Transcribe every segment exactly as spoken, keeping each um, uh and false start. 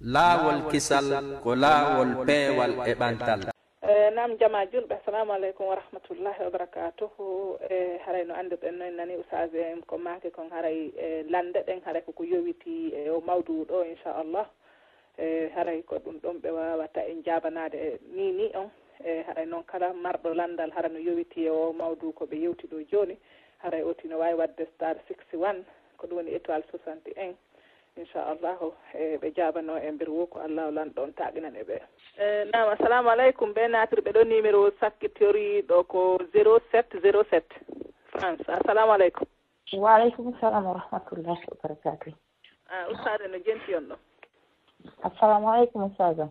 Laawol kisal ko laawol peewal e ɓantal. E, naam, jamaa julɓe, assalamu aleykum wa rahmatullahi wa barakatuhu. E, haray no anndirɗen noon, en nani usaaji en ko maaki kon, haray, e, lannde ɗen, haray koko yowiti e o mawduu ɗo, inchallah. E, haray ko ɗum ɗon ɓe waawata en jaabanaade e nii nii on. E, haray noon kala marɗo lanndal hara no yowiti e o mawduu ko ɓe yewti ɗo jooni, haray o tino waawi waɗde star sixty-one, ko ɗum woni étoile soixante et un. Inchallahu, e, ɓe jaabano e mbir wo ko Allahu lanɗo on taaqinan e ɓe. E, naam, assalamu aleykum. Ɓe naatirɓe ɗo numéro sakkitoriɗo ko zéro sept zéro sept France. Assalamu aleykum. Wa aleykum salam wa rahmatullahi wa barakatuh. A, ustaade no jenti on ɗo. Assalamu aleykum, ustaade.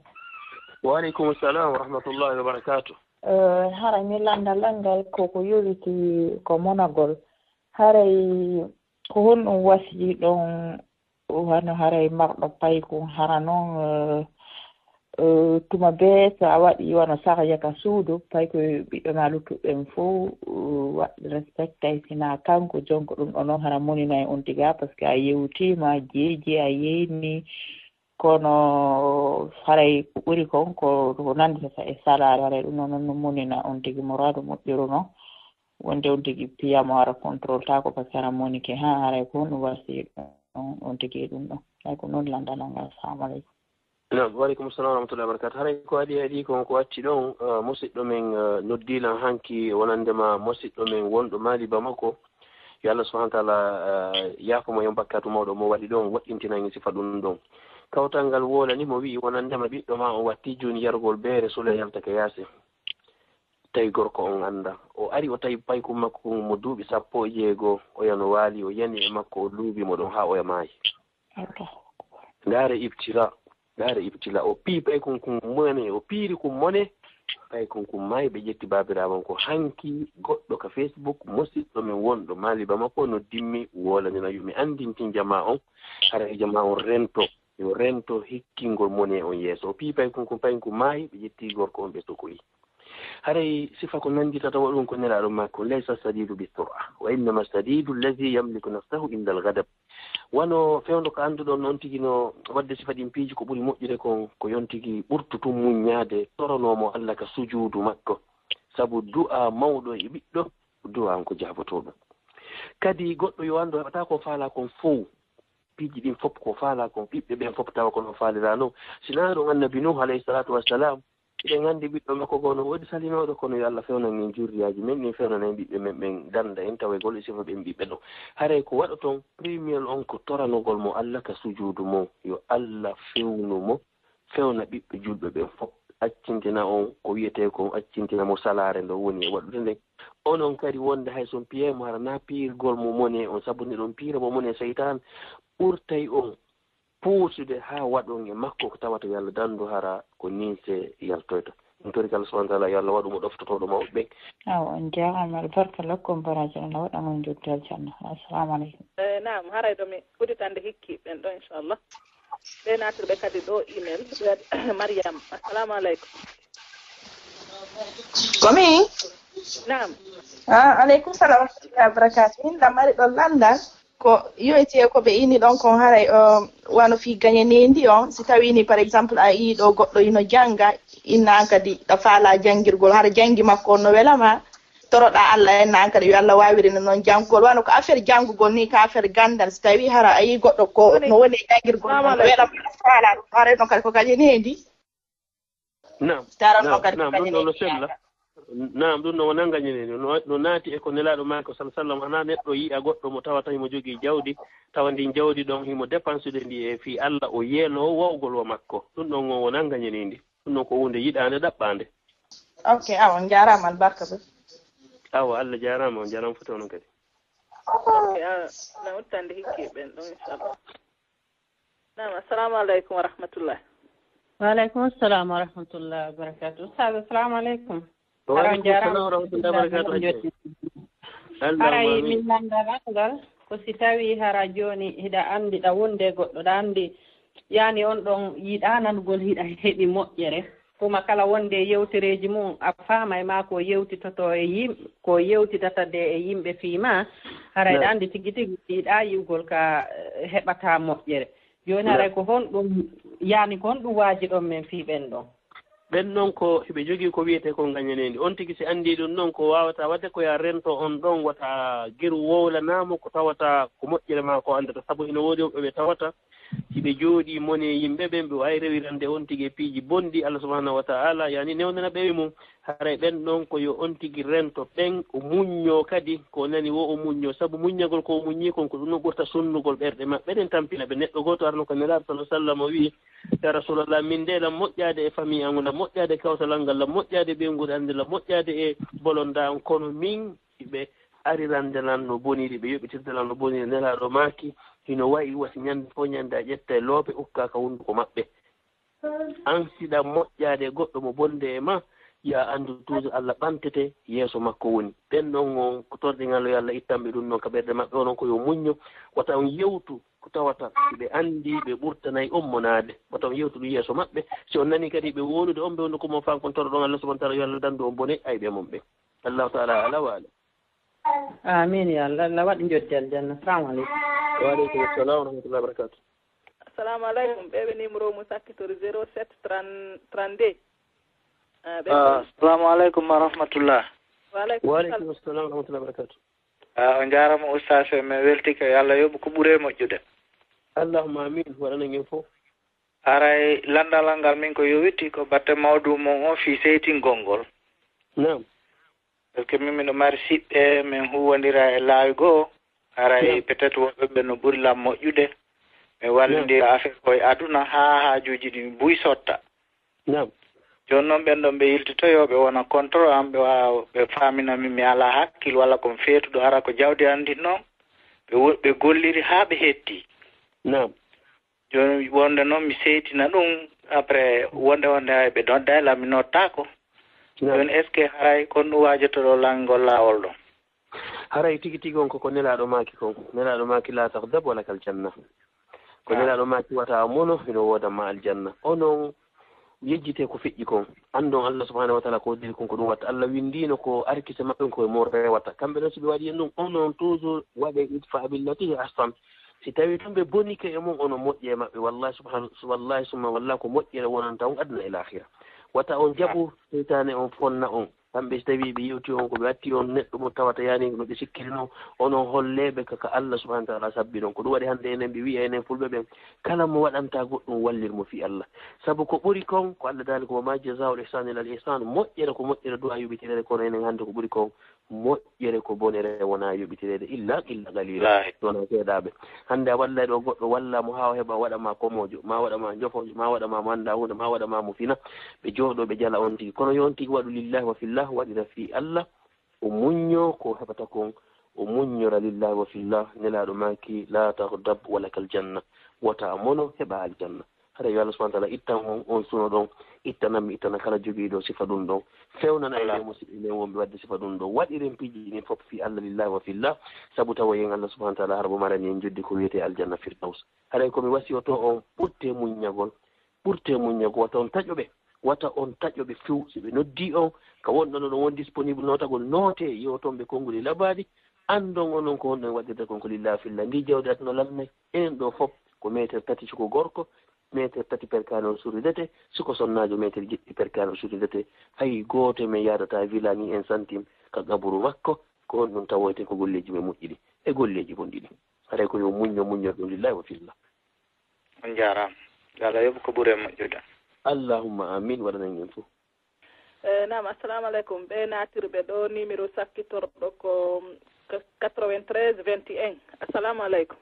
Wa aleykum salam wa rahmatullahi wa barakatuh. E, haray mi lannda lanngal ko ko yowiti ko monagol. Haray ko honɗum wasiji ɗon wano haray marɗo paykun hara noon, eh, eh, tuma bee so a waɗi wano sahya ka suudu, paykoy ɓiɓɓe ma luttuɓe ɓen fow, eh, waɗ respectay, sina kanko jonko ɗum ɗo noon hara moninay on tiga, parce que a yewtima jeeji a yeyni, kono haray ko ɓuri kon ko, ko nanditata e salaare, haray ɗum noon noon no monina on tigi muraadu moƴƴuru noon. Wonde on tigi piyamo hara contrôle taako, parce que hara monike, ha, haray ko honɗum wasi on, on tigi e ɗum ɗon. Hay ko noon lanndal ngal. Assalamu aleykum. Naam, wa aleykum salam wa rahmatullahi wa barakatuh. Haray ko adi, adi kon ko watti ɗon, eh, musidɗo men, eh, noddi lan hanki, wonande ma musidɗo men wonɗo Mali Bamako. Yo Allah subhanahu wa taala, eh, yaafo mo yon bakkatu mawɗo mo waɗi ɗon, woɗɗintinan en sifa ɗum ɗon. Kawtal ngal wolani mo, wi'i wonande ma ɓiɗɗo ma on watti jooni yarugol beere, sula yalta ka yaasi. Tawi gorko on anndaa. O ari, o tawi paykun makko kun mo duuɓi sappo e jeego, oya no waali, o yani e makko, o luubi mo ɗon haa oya maayi. Allahu akbar. Ndaare ibtila, ndaare ibtila. O piyi paykun kun mone, o piiri kun mone, paykun kun maayi, ɓe ƴetti baabiraawo on. Ko hanki goɗɗo ka Facebook, musidɗo men wonɗo Mali Bamako, noddimmi, wolanina, yo mi anndintin jamaa on, hara e jamaa on rento. Yo rento hikkingol mone on yeeso. O piyi paykun kun, paykun kun maayi, ɓe ƴetti gorko on, ɓe sokoyi. Haray sifa ko nannditata waɗun ko Nelaaɗo makko, "Laysa sadidu bi sur'a, wa innama sadidu allazi yamliku nafsahu inda al-ghadab." Wano fewndo ko annduɗon on tigi no waɗde sifa ɗin piiji ko ɓuri moƴƴude kon, ko yon tigi ɓurtu tun muññaade, toronoo mo Alla ka sujuudu makko. Sabu du'a mawɗo e ɓiɗɗo, du'a on ko jaabotoo ɗum. Kadi goɗɗo yo anndu heɓata ko faalaa kon fow. Piiji ɗin fof ko faalaa kon, ɓiɓɓe ɓen fof tawa ko no faaliraano. Sinaa ɗum Annabi Nuuhu alayhi salaatu wassalam, eɗen anndi ɓiɗɗo makko goo no woodi salinooɗo, kono yo Allah fewnan en jurriyaaji men ɗin, fewnan en ɓiɓɓe men ɓen, dannda en tawa e gol e sifa ɓen ɓiɓɓe ɗon. Haray ko waɗoton premier on ko toranogol mo Allah ka sujuudu mo, yo Allah fewnu mo, fewna ɓiɓɓe julɓe ɓen fof, accintina on ko wiyetee kon, accintina mo salaare ndo woni e waɗude nden. Onon kadi wonde hay so on piyay mo hara na piirgol mo mone on, sabu nde ɗon piira mo mone seytaan, ɓurtay on puusude haa waɗon e makko ko tawata yo Allah danndu hara ko ninse yaltoyta. Min tori ko Allah subhanahu wa taala yo Allah waɗu mo ɗoftotooɗo mawɓe ɓen. Awa, on jaaraama, albarka lokku on baraaji, Allah waɗa mo e njoɓdi aljanna. Assalamu aleykum. Eh, naam, haray ɗo mi udditande hikki ɓen ɗo, inchallah. Ɓe naatirɓe kadi ɗo email, ɓe waɗi Mariam. Assalamu aleykum. Ko min? Naam. Ah, aleykum salam wa rahmatullahi wa barakatuh. Min ɗam mari ɗon lanndal. Ko yoyti e ko ɓe ini ɗon kon haray, um, wano fii gañe neendi on, si tawi ni, par exemple, a yii ɗo goɗɗo ino jannga, inna an kadi ɗa faalaa janngirgol, hara janngi makko on no wela ma, toroɗaa Allah, inna an kadi yo Allah waawirine noon janngugol. Wano ko affaire janngugol ni, ko affaire ganndal. Si tawi hara a yii goɗɗo ko no woni e janngirgol, no wela ma, ɗa faalaa ɗum, haray noon kadi ko gañe neendi. Naam, taranno naam, kadi naam, ɗum ɗo no sella. Naam, ɗum no wona ngañineni. No, no naati e ko Nelaaɗo maako, sal-, sallam, hanaa neɗɗo yi'a goɗɗo mo tawata himo jogii jawdi, tawa ndin jawdi ɗon himo dépensude ndi e fii Alla, o yeeloo wawgol wa makko. Ɗum ɗon on wona ngañinindi. Ɗum ɗon ko huunde yiɗaande, ɗaɓɓaande. Ok, awa, on jaaraama, albarka be. Awa, Alla jaaraama, on jaaraama foti onon kadi. Ok, a, na uttande hikki ɓen ɗon, inchallah. Naam, assalamu aleykum wa rahmatullah. Wa aleykum assalam wa rahmatullahi wa barakatuh. Ustaz, assalamu aleykum. Wa aleykum assalam wa rahmatullahi wa barakatuh, Hajji. Haray min lanndal an ngal, ko si tawi hara jooni hiɗa anndi ɗa wonde goɗɗo, ɗa anndi, yani, on ɗon yiɗaa nanugol, hiɗa heɓi moƴƴere. Tuma kala wonde e yewtereeji mum, a faamay ma ko yewtitoto e yim-, ko yewtitata de e yimɓe fii ma, haray ɗa anndi tigi tigi si yiɗaa yi'ugol ka, eh, heɓataa moƴƴere. Jooni haray ko honɗum, yaani ko honɗum waajiɗon men fii ɓen ɗon? Ɓen ɗon ko hiɓe jogii ko wi'etee ko ngañaneendi. On tigi si anndii ɗum ɗon, ko waawata waɗde ko yo a rento on ɗon, wata geru wowlanaa mo ko tawata ko moƴƴere maa ko anndata. Sabu hino woodi woɓɓe ɓe tawata hiɓe jooɗii mone yimɓe ɓen, ɓe waawi rewirande on tigi e piiji bonɗi. Allah subhanahu wa ta'ala yaani newnana ɓe e mum. Haray ɓen ɗon ko yo on tigi rento ɓen, o muññoo kadi ko o nani woo o muññoo, sabu muññagol ko o muññii kon ko ɗum ɗon ɓurta sunnugol ɓerɗe maɓɓe ɗen, tampina ɓe. Neɗɗo gooto arno ko Nelaaɗo sallallahu alaihi wasallam o wi'i, "Ya Rasulallah, min de lam moƴƴaade e famille an, lam moƴƴaade e kawtal an ngal, lam moƴƴaade e ɓeynguure an nde, lam moƴƴaade e bolonda an, kono min hiɓe arirande lan no boniri, ɓe yoɓitirde lan no boniri." Nelaaɗo maaki, "Hino wa'i wasi ñande fof ñande a ƴetta e loope ukka ka hunnduko maɓɓe." An siɗa moƴƴaade e goɗɗo mo bonde e ma, yo a anndu toujours Allah ɓantete yeeso makko woni. Ɓen ɗon on ko torɗingal yo Allah ittan ɓe ɗum ɗon ka ɓerɗe maɓɓe, onon ko yo muñño, wata on yewtu ko tawata ɓe anndi ɓe ɓurtanay on monaade, wata on yewtu ɗum yeeso maɓɓe. Si on nani kadi ɓe wowlude on, ɓe wonno ko mo fankon toro ɗon Allah subhanahu wa ta'ala yo Allah dandu on bone ayɓe mon ɓe. Allahu ta'ala ala wa ala. Amin ya Allah. Allah waɗ njoddi aljanna. Assalamu aleykum. Wa aleykum assalam wa rahmatullahi wa barakatuh. Assalamu aleykum. Ɓe ɓe numéro mum sakkitoro zéro sept trente, trente-deux. Ah, ɓe Ah, assalamu aleykum wa rahmatullah. Wa aleykum Wa salam. Aleykum assalam wa rahmatullahi wa barakatuh. Ah, on jaarama ustaas, men weltike, yo Allah yoɓu ko ɓuri e moƴƴude. Allahumma amin. Waɗana en fof. Haray lanndal ngal min ko yowiti ko batte mawdu mon o fii seytingol ngol. Naam. Parce que min miɗo mari siɓɓe, min huuwondira e laawi goo. Haray Naam. Peut-être woɓɓe ɓe no ɓuri lam moƴƴude. Min wallindira Naam. Affaire ko e aduna haa haajuuji ɗin buy sotta. Naam. Jooni noon ɓen ɗon ɓe yiltitoyoo, ɓe wona contre am, ɓe waawa, ɓe faamina min mi alaa hakkil walla ko mi feetuɗo, hara ko jawdi an ndin noon. Ɓe wo-, ɓe golliri haa ɓe hetti. Naam. Jooni wonde noon mi seytina ɗum, après wonde wonde hay ɓe nodda e lam, mi nottaako. Naam. Jooni est-ce que haray kon ɗum waajotoɗo lanngol laawol ɗon? Haray tigi tigi on ko ko Nelaaɗo maaki kon. Nelaaɗo maaki, "Laa taghdab wa lakal janna." Ko Naam. Nelaaɗo maaki, "Wata a mono, hino woodan ma aljanna." Onon yejjitee ko feƴƴi kon. Anndon Allah subhanahu wa ta'ala ko hoddiri kon ko ɗum watta. Allah winndiino ko arkise maɓɓe ko e mon rewata. Kamɓe ɗon si ɓe waɗi en ɗum, onon toujours waɗee idfa billati hiya ahsan. Si tawii tun ɓe bonike e mon, onon moƴƴee e maɓɓe. Wallahi subhanahu, wallahi summa wallahi ko moƴƴere wonanta on aduna e laakhira. Wata on jaɓu seytaane on fonna on. Kamɓe si tawii ɓe yewti on, ko ɓe watti on neɗɗo mo tawata yaani no ɓe sikkiri non, onon holleeɓe ka, ka Allah subhanahu wa ta'ala sabbi non. Ko ɗum waɗi hannde enen ɓe wi'a enen fulɓe ɓen, kala mo waɗanta goɗɗum wallir mo fii Allah. Sabu ko ɓuri kon, ko Allah daali ko, "Wa ma jazaa'ul ihsani illa al ihsan." Moƴƴere ko moƴƴere du'a yoɓitireede, kono enen hannde ko ɓuri kon, moƴƴere ko bonere wona yoɓitireede illa, illa qalila. Wallaahi. Wona seeɗaaɓe. Hannde a wallay ɗo goɗɗo, walla mo haa o heɓa, waɗa ma komoojo, ma waɗa ma njofoojo, ma waɗa ma mo annda huunde, ma waɗa ma mo fina. Ɓe jooɗo, ɓe jala on tigi. Kono yo on tigi waɗu lillahi wa fillah, waɗira fii Allah, o muñño ko heɓata kon, o muññora lillahi wa fillah. Nelaaɗo maaki, "La taghdab wa lakal janna." Wota mono, heɓa aljanna. Haray yo Allah subhanahu wa ta'ala ittan on, on suno ɗon, ittanan mi, ittana kala jogiiɗo sifa ɗum ɗon. Fewnana e Alla. Ɓe musiɓɓe men wonɓe waɗde sifa ɗum ɗon. Waɗiren piiji ɗin fof fii Allah lillahi wa fillah, sabu tawa en Allah subhanahu wa ta'ala hara mo marani en joddi ko wiyetee aljanna firdaws. Haray ko mi wasiyoto on, ɓurtee muññagol, ɓurtee muññagol, wata on taƴo ɓe, wata on taƴo ɓe few. Si ɓe noddii on, ka wonɗon ɗon on disponible nootagol, nootee, yewton ɓe konguɗi labaaɗi, anndon onon ko honɗon waɗirta kon ko lillahi wa fillah. Ndi jawdi aduna lannay, enen ɗo fof ko meeter tati, si ko gorko, meeter tati perkaano o surridete, si ko sonnaajo meeter jeɗɗi perkaano o surridete. Hay gooto e men yaadataa villa ni un centime ka qaburu makko, ko honɗum tawoyten ko golleeji men moƴƴi ɗin e golleeji bonɗi ɗin. Haray ko yo muñño, muññor ɗum lillahi wa fillah. On jaaraama. Yo Allah yoɓ ko ɓuri e moƴƴude. Allahumma amin, waɗanen en fof. Eh, naam, assalamu aleykum. Ɓe naatirɓe ɗo, numéro sakkitorɗo ko quatre-vingt-treize vingt et un. Assalamu aleykum.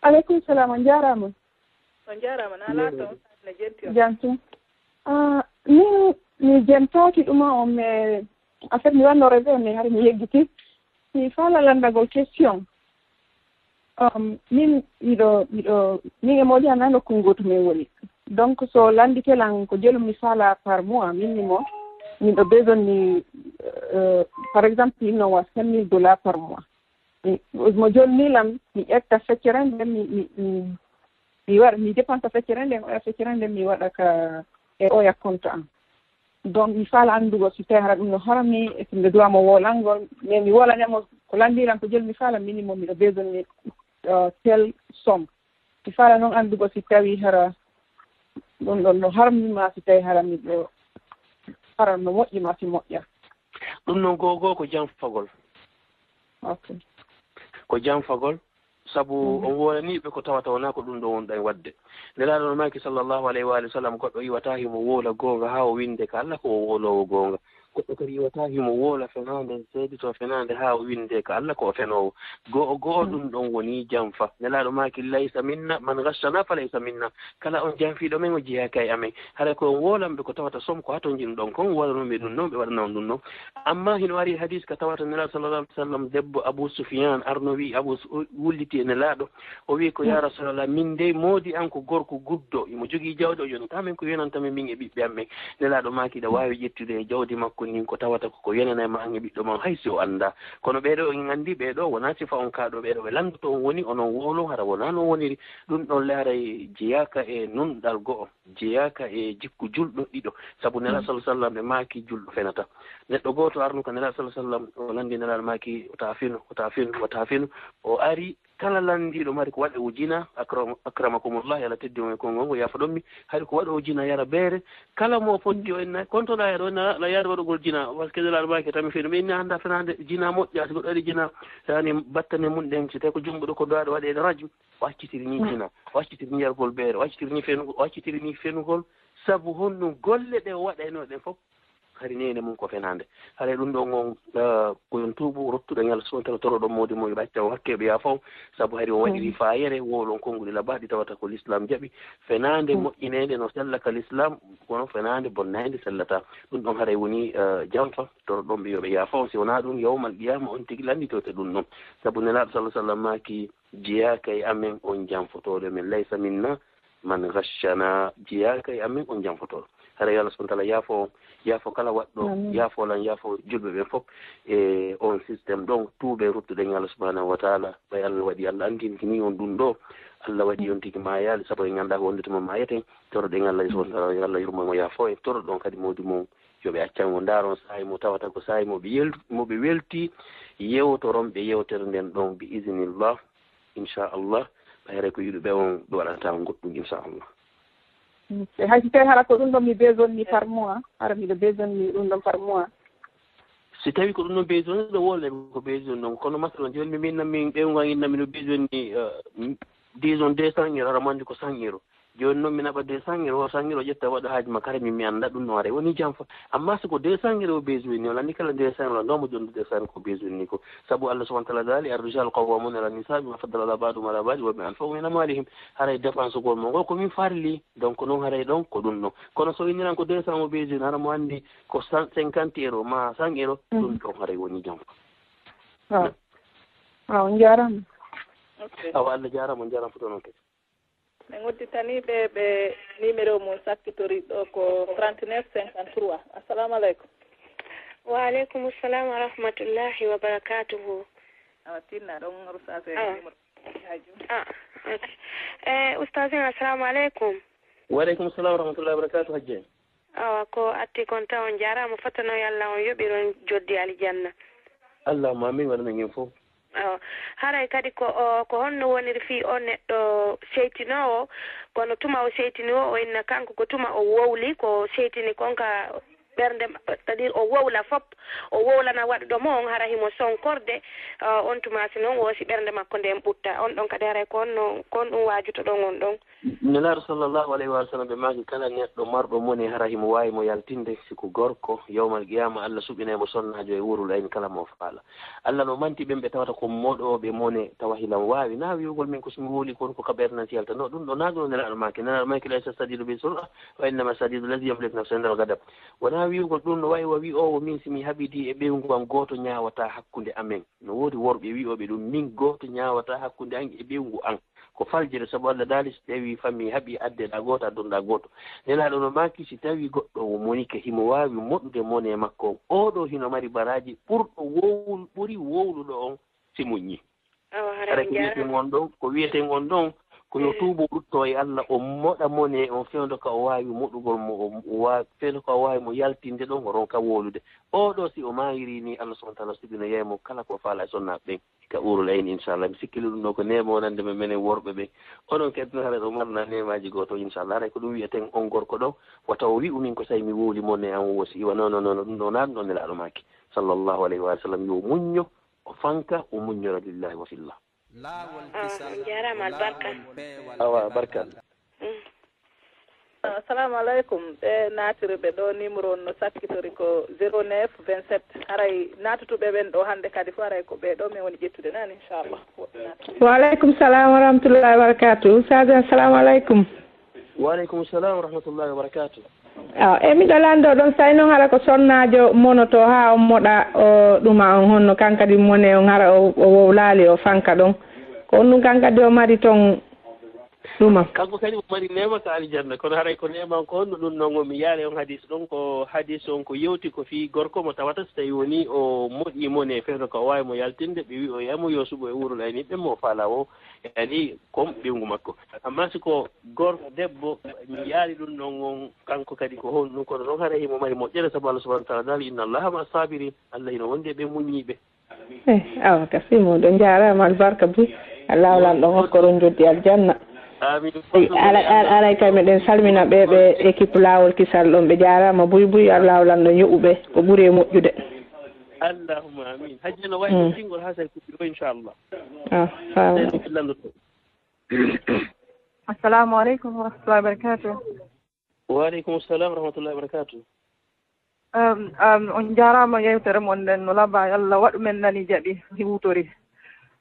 Aleykum salam, on jaaraama. On jaaraama, na laato, ne jenti on. Jam tun. Ah, min mi jentaaki ɗuma on, mais en fait mi wanno réseau, mais hari mi yeggiti. Mi faala lanndagol question. Um, min miɗo, miɗo, min e Mawliya na nokku gooto min woni. Donc so lanndike lan ko jelu mi faala par mois, minimum, miɗo besoin ni, euh, par exemple, inno wa cinq mille dollars par mois. Mi, mo jolni lan, mi ƴetta feccere nden, mi, mi, mi, mi waɗa, mi dépense feccere nden, oya feccere nden, mi waɗa ka, e oya compte an. Donc, mi faala anndugol si tawi hara ɗum no harami, e si mbe duwa mo wolangol, mais mi wolane mo ko lanndi lan ko jel, mi faala minimum, miɗo besoin ni, euh, tel somme. Mi faala noon anndugo si tawii hara ɗum ɗon no harmi ma, si tawii hara miɗo, hara no moƴƴi ma, si moƴƴa. Ɗum noon goo goo ko janfagol. Ok. Ko janfagol, sabu on woolanii ɓe ko tawata wonaa ko ɗum ɗo wonɗen waɗde. Nelaaɗo no maaki, sallallahu alayhi wa alihi wa sallam, goɗɗo iwataa himo woola goonga haa o winnde ka Alla ko o wooloowo goonga. Goɗɗo kadi iwataa himo woola fenaande, seeditoo fenaande haa o winnde ka Alla ko o fenoowo. Go'o go'o ɗum ɗon woni janfa. Nelaaɗo maaki, "Laysa minna, man ghashshana fa laysa minna." Kala on janfiiɗo men, o jeyaaka e amen. Hara ko on woolanɓe ko tawata som ko hato njiɗuɗon kon, waɗanonɓe ɗum noon, ɓe waɗana on ɗum noon. Amma hino ari hadis ka tawata Nelaaɗo sallallahu alaihi wasallam, debbo Abu Sufyan arno wi Abu Su-, wulliti e Nelaaɗo, o wi ko, "Ya Rasulallah, min dey moodi an ko gorko guddo, imo jogii jawdi, o yonata min ko yonanta min, min e ɓiɓɓe am ɓen." Nelaaɗo maaki, "Iɗa waawi ƴettude e jawdi makko ndin ko tawata ko ko yonanay ma an e ɓiɗɗo ma on, hay si o anndaa." Kono ɓee ɗoo, en anndi ɓee ɗoo wonaa sifa on kaa ɗoo, ɓee ɗoo ɓe lanndoto on woni onon wowlon, hara wonaa non woniri. Ɗum ɗon le haray jeyaaka e nunɗal go'o, jeyaaka e jikku julɗo ɗiɗo. Sabu Nelaaɗo sallallahu alaihi wasallam ɓe maaki julɗo fenata. Neɗɗo gooto arno ka Nelaaɗo sallallahu alaihi wasallam, o lanndi Nelaaɗo maaki, "Wota a fenu, wota a fenu, wota a fenu." O ari, kala lanndiiɗo mari ko waɗe o jina, akram-, akramakumullah, Alla teddi on e konngol ngol, yaafo ɗon mi, hari ko waɗe o jina yara beere, kala mo fotti o inna, konto la yaro, na, la yaro waɗugol jina, parce que Nelaaɗo maaki tan mi fenu, ɓe inna annda fenaande jina moƴƴa, si goɗɗo waɗi jina, yani battane mun ɗen, si tawi ko jumbuɗo ko dowaɗo waɗe rajm, o accitiri ni jina, o accitiri ni yargol beere, o accitiri ni fenu-, o accitiri ni fenugol, sabu honɗum golle ɗe o waɗaynoo ɗen fof, hari neene mum ko fenaande. Haray ɗum ɗon on, eh, ko yon tuubu, ruttuɗen Alla subhanahu wa ta'ala, toroɗon moodi mo, yo ɓe acca on hakke, ɓe yaafa on, sabu hari o waɗiri faayere, wowlon konguɗi labaɗi tawata ko l'islam jaɓi. Fenaande moƴƴineende no sella ka l'islam, kono fenaande bonnaande sellata. Ɗum ɗon haray woni, eh, janfa, toroɗon ɓe yo ɓe yaafa on. Si wonaa ɗum, yawmal qiyama on tigi lannditoyte ɗum ɗon. Sabu Nelaaɗo sallallahu alaihi wasallam maaki, "Jeyaaka e amen on janfotooɗo men, laysa minna man ghashshana." Jeyaaka e amen on janfotooɗo. Hara yo Alla subhanahu wa ta'ala yaafo on, yaafo kala waɗɗo, yaafo lan, yaafo julɓe ɓen fof e on système ɗon. Tuuɓe, ruttuɗen Alla subhanahu wa ta'ala. Ɓay Alla waɗi, Alla anndintini on ɗum ɗo, Alla waɗi on tigi maayaali, sabu en anndaa ko wonde tuma maayeten. Toroɗen Alla subhanahu wa ta'ala, yo Alla yurmo mo, yaafo en. Toroɗon kadi moodi mon, yo ɓe accan o, ndaaron saa'i mo tawata ko saa'i mo ɓe yel-, mo ɓe welti, yewtoron ɓe yewtere nden ɗon bi iznillah. Inchallah, ɓayre ko yiɗuɓe on ɓe waɗanta on goɗɗum, inchallah. Mm, hay si tawi hara ko ɗum ɗon mi besoin ni par mois, hara miɗo besoin ni ɗum ɗon par mois. Si tawi ko ɗum ɗon besoin, ɗo wole ko besoin ɗon, kono masalan, jooni mi min, min ɓe ngon inna mino besoin ni, eh, disons deux cents euros, hara mo anndi ko cent euros. Jooni noon mi naɓa deux cents euros, cent euros ƴetta waɗa haaji ma, kare min mi annda ɗum no are woni janfa. Amma si ko deux cents euros besoin ni, wala ni kala deux cents euros, ndomo jondu deux cents ko besoin ni ko. Sabu Allah subhanahu wa ta'ala daali, "Ar-rijalu qawwamuna ala nisa bima faddala Allah ba'dahum ala ba'd wa bima anfaqu min amwalihim." Haray dépense gol mo ngol ko min farli, donc noon haray ɗon ko ɗum ɗon. Kono so inniran ko deux cents o besoin, hara mo anndi ko cent cinquante euros ma cent euros, ɗum ɗon haray woni janfa. Ah. Ah, on jaaraama. Ok. Awa, Allah jaaraama, on jaaraama fof noon kadi. Min udditanii ɓe, ɓe numéro mum sakkitori ɗo ko trente-neuf cinquante-trois. Assalamu aleykum. Wa aleykum salam wa rahmatullahi wa barakatuhu. Awa, tinna ɗon rusa se numéro. Ah, ok. Eh, Ustaz en, assalamu aleykum. Wa aleykum salam wa rahmatullahi wa barakatuhu, Hajji. Awa, ko atti kon taw on jaaraama, fottanoo yo Allah on yoɓiron joddi aljanna. Allahumma amin, waɗana en fof. Awa, haray kadi ko, o, ko honno woniri fii o neɗɗo seytinoowo, kono tuma o seytini o, o inna kanko ko tuma o wowli, ko seytini kon ka ɓernde ma-, c'est-à-dire o wowla fop, o wowlana waɗuɗo mo on, hara himo sonkorde, o, on tuma si non woosi ɓernde makko nden ɓutta. On ɗon kadi haray ko honno, ko honɗum waajutoɗon on ɗon? Nelaaɗo sallallahu alayhi wa sallam ɓe maaki, kala neɗɗo marɗo mone hara himo waawi mo yaltinde, si ko gorko, yawmal qiyaama Allah suɓinay mo sonnaajo e wuurul ayni kala mo faala. Allah no manti ɓen ɓe tawata ko moɗooɓe mone tawa hilan waawi. Na wi'ugol min ko so mi wowli kon ko ka ɓernde si yalta. No, ɗum ɗo na ɗum Nelaaɗo maaki. Nelaaɗo maaki, "Laysa sadidu bi sur'a, wa innama sadidu allazi yamliku nafsahu inda al-ghadab." Wona wi'ugol ɗum no wayi wa wi'oowo min si mi haɓidi e ɓeyngu am gooto ñaawata hakkunde amen. No woodi worɓe wi'ooɓe ɗum, min gooto ñaawata hakkunde an e ɓeyngu an. Ko faljere, sabu Allah daali, so tawi fammi haɓi, addeɗaa gooto, addonɗaa gooto. Nelaaɗo no maaki, si tawi goɗɗo o monike, himo waawi moɗude mone makko on. Oo ɗoo hino mari baraaji ɓurɗo wowlu-, ɓuri wowluɗo on si muññi. Awa, hara hara ko wiyeten on ɗon, ko wiyeten on ɗon, Ko yo tuubo rutto e Allah, o moɗa mone on fewndo ka o waawi moɗugol mo, o wa-, fewndo ka o waawi mo yaltinde ɗon, o ronka wolude. O ɗo si o maayiri ni, Allah subhanahu wa ta'ala suɓinoyay mo kala ko faala e sonnaaɓe ɓen ka uurul ayni, inchallah. Mi sikkili ɗum ɗo ko neema wonande men menen worɓe ɓen. Onon kadi no haɗa ɗo marna neemaaji goo to, inchallah. Haray ko ɗum wi'eten on gorko ɗo, wata o wi'u min ko say mi wowli mo ne an wosi iwa. Non, non, non, ɗum ɗo na ɗum ɗo Nelaaɗo maaki, sallallahu alayhi wa sallam, yo muñño, o fanka, o muññora lillahi wa fillah. Ah, on jaaraama, albarka. Awa, barkal. Assalamu aleykum. Ɓe naatiriɓe ɗo, numéro on no sakkitori ko zéro neuf vingt-sept. Haray naatutuɓe ɓen ɗo hannde kadi fof, haray ko ɓe ɗo min woni ƴettude nani, inchallah. Woɓɓe naatiriɓe. Wa aleykum salam wa rahmatullahi wa barakatuh. Ustaz, assalamu aleykum. Wa aleykum salam wa rahmatullahi wa barakatuh. Awa, e miɗo lanndo ɗon, so tawi noon hara ko sonnaajo monoto haa on moɗa, o ɗuma on, honno kan kadi mone on, hara o, o wowlaali, o fanka ɗon. Ko honɗum kan kadi o mari toon ɗuma? Kanko kadi o mari neema ka aljanna, kono haray ko neema on ko honno ɗum noon? O mi yaale on hadis ɗon, ko hadis on ko yewti ko fii gorko mo tawata so tawi woni o moɗi mone fewndo ka o waawi mo yaltinde, ɓe wi'oya mo yo suɓo e uurul ayni ɓen mo o faala o, yani, kon ɓeyngu makko. Amma si ko gorko, debbo, mi yaali ɗum noon on, kanko kadi ko honɗum, kono noon haray himo mari moƴƴere, sabu Allah subhanahu wa ta'ala daali, inna Allaha ma'a sabirin, Allah hino wondi e ɓen muññiiɓe. Eh, awa ka fii muɗum, jaaraama, albarka buy. Allah lanɗo on hokkoron joddi aljanna. Amin. Aray kay meɗen salmina ɓe, ɓe équipe Laawol Kisal ɗon, ɓe jaaraama buy buy. Allah lanɗo yoɓu ɓe ko ɓuri e moƴƴude. Allahumma amin. Hajji no wayi no tingol haa say kuɓɓiro, inchallah. Ah, salamu aleykum wa rahmatullahi wa barakatuh. Wa aleykum salam wa rahmatullahi wa barakatuh. Um, um, on njaaraama yewtere mon nden no laba, Allah waɗu men nani jaɓi hiwtori.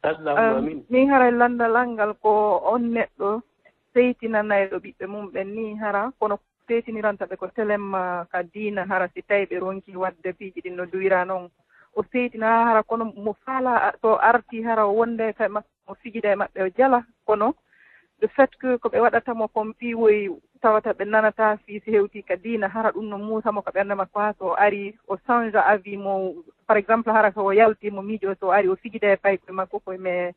Allahumma amin. Min haray lanndal an ngal ko on neɗɗo seytinanayɗo ɓiɓɓe mum ɓen ni hara, kono seytiniranta ɓe ko telemma ka diina hara si tawi ɓe ronki waɗde piiji ɗin no duwira non. O seytina hara kono mo faala to arti hara o wonde ka ma- mo fijida e maɓɓe o jala, kono le fait que ko ɓe waɗata mo kon piiwoy tawata ɓe nanata fii si hewti ka diina, hara ɗum no muusa mo ka ɓernde makko haa so o ari o change avis mo, par exemple hara so o yalti mo miijo so o ari o fijida e paykoy makko koye mais